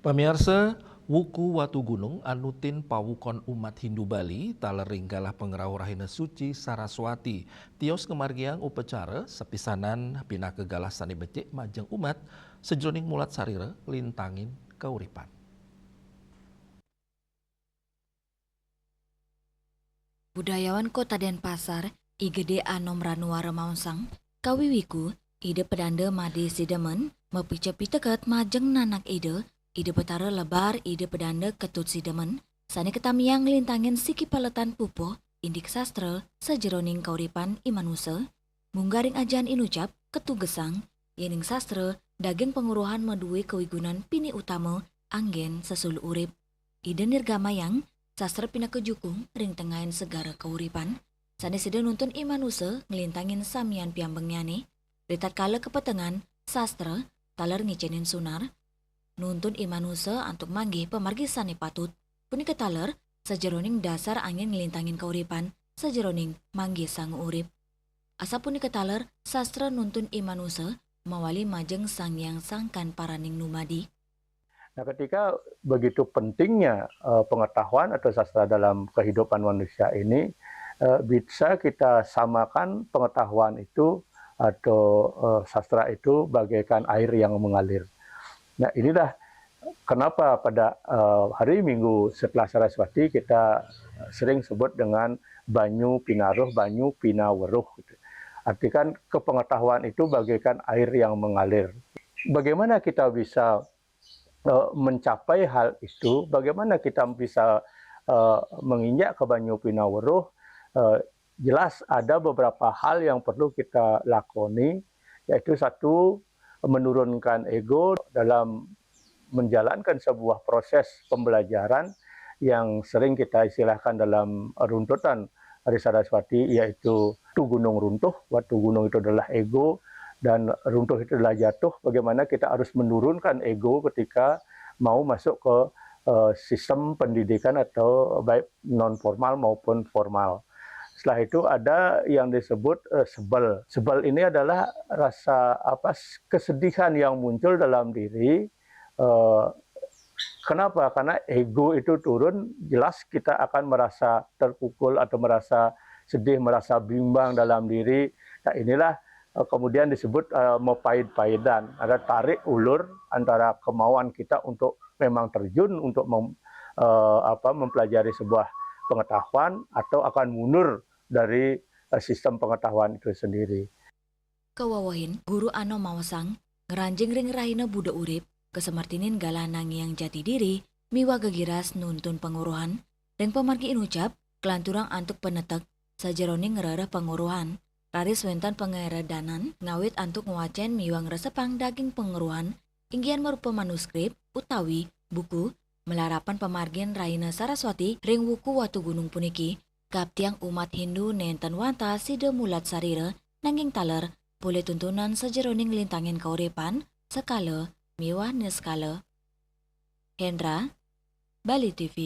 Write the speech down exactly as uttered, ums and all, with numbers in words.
Pamiarsa, wuku Watugunung anutin pawukon umat Hindu Bali taler ring galah pangrauh rahina suci Saraswati tios ngamargiang upacara sapisanan pinaka galah sane becik majeng umat sajeroning mulat sarira lintangin kauripan. Budayawan Kota Denpasar, I Gede Anom Ranuara maosang, kawiwiku, Ida Pedanda Made Sidemen, mapica piteket majeng nanak Ida, Ida Betara lebar Ida Pedanda Ketut Sidemen, sane katamiang nglintangin siki paletan pupuh indik sastra sajeroning kauripan i manusa, munggaring ajan inucap katugesang, yening sastra daging panguruhan madue kawigunan pinih utama anggen sesulu urip. Ida nirgamayang sastra pinaka jukung ring tengahin segara kauripan, sane sida nuntun i manusa nglintangin samian piambengnyane, ritatkala kapetengan sastra taler ngicenin sunar, nuntun i manusa antuk manggih pamargi sane patut. Punika taler sajeroning dasar anggen nglintangin kauripan sajeroning manggih sang urip. Asapunika taler sastra nuntun i manusa mawali majeng Sang Hyang Sangkan Paraning Numadi. Nah, ketika begitu pentingnya, eh, pengetahuan atau sastra dalam kehidupan manusia ini, eh, bisa kita samakan pengetahuan itu atau, eh, sastra itu bagaikan air yang mengalir. Nah, inilah kenapa pada, eh, hari Minggu setelah Saraswati kita sering sebut dengan banyu pinaruh, banyu pinaweruh, gitu. Artikan kepengetahuan itu bagaikan air yang mengalir. Bagaimana kita bisa, eh, mencapai hal itu? Bagaimana kita bisa, eh, menginjak ke banyu pinaweruh? Eh, jelas ada beberapa hal yang perlu kita lakoni, yaitu satu, menurunkan ego dalam menjalankan sebuah proses pembelajaran yang sering kita istilahkan dalam runtutan Adi Saraswati, yaitu Watugunung runtuh. Watugunung itu adalah ego dan runtuh itu adalah jatuh. Bagaimana kita harus menurunkan ego ketika mau masuk ke, eh, sistem pendidikan atau baik non formal maupun formal. Setelah itu ada yang disebut, eh, sebel. Sebel ini adalah rasa apa, s-, kesedihan yang muncul dalam diri, eh, kenapa? Karena ego itu turun, jelas kita akan merasa terpukul atau merasa sedih, merasa bimbang dalam diri. Nah, inilah, eh, kemudian disebut, eh, mepait-paitan. Ada tarik ulur antara kemauan kita untuk memang terjun untuk mem-, eh, apa, mempelajari sebuah pengetahuan atau akan mundur dari, eh, sistem pengetahuan itu sendiri. Kawewehin, Guru Anom maosang, ngranjing ring rahina Buda urip, kasamartinin galah nangiang jati diri, miwah gegiras nuntun panguruhan, ring pamargi inucap, kalanturang antuk panetek, sajeroning ngrereh panguruhan, raris wenten pangeredanan, ngawit antuk ngwacen miwah ngresepang daging panguruhan, inggihan marupa manuskrip utawi buku, malarapan pamargin rahina Saraswati ring wuku Watugunung puniki, kaptiang umat Hindu nenten wantah sida mulat sarira, nanging taler polih tuntunan sajeroning lintangin kauripan, sekala miwah niskala. Hendra, Bali T V.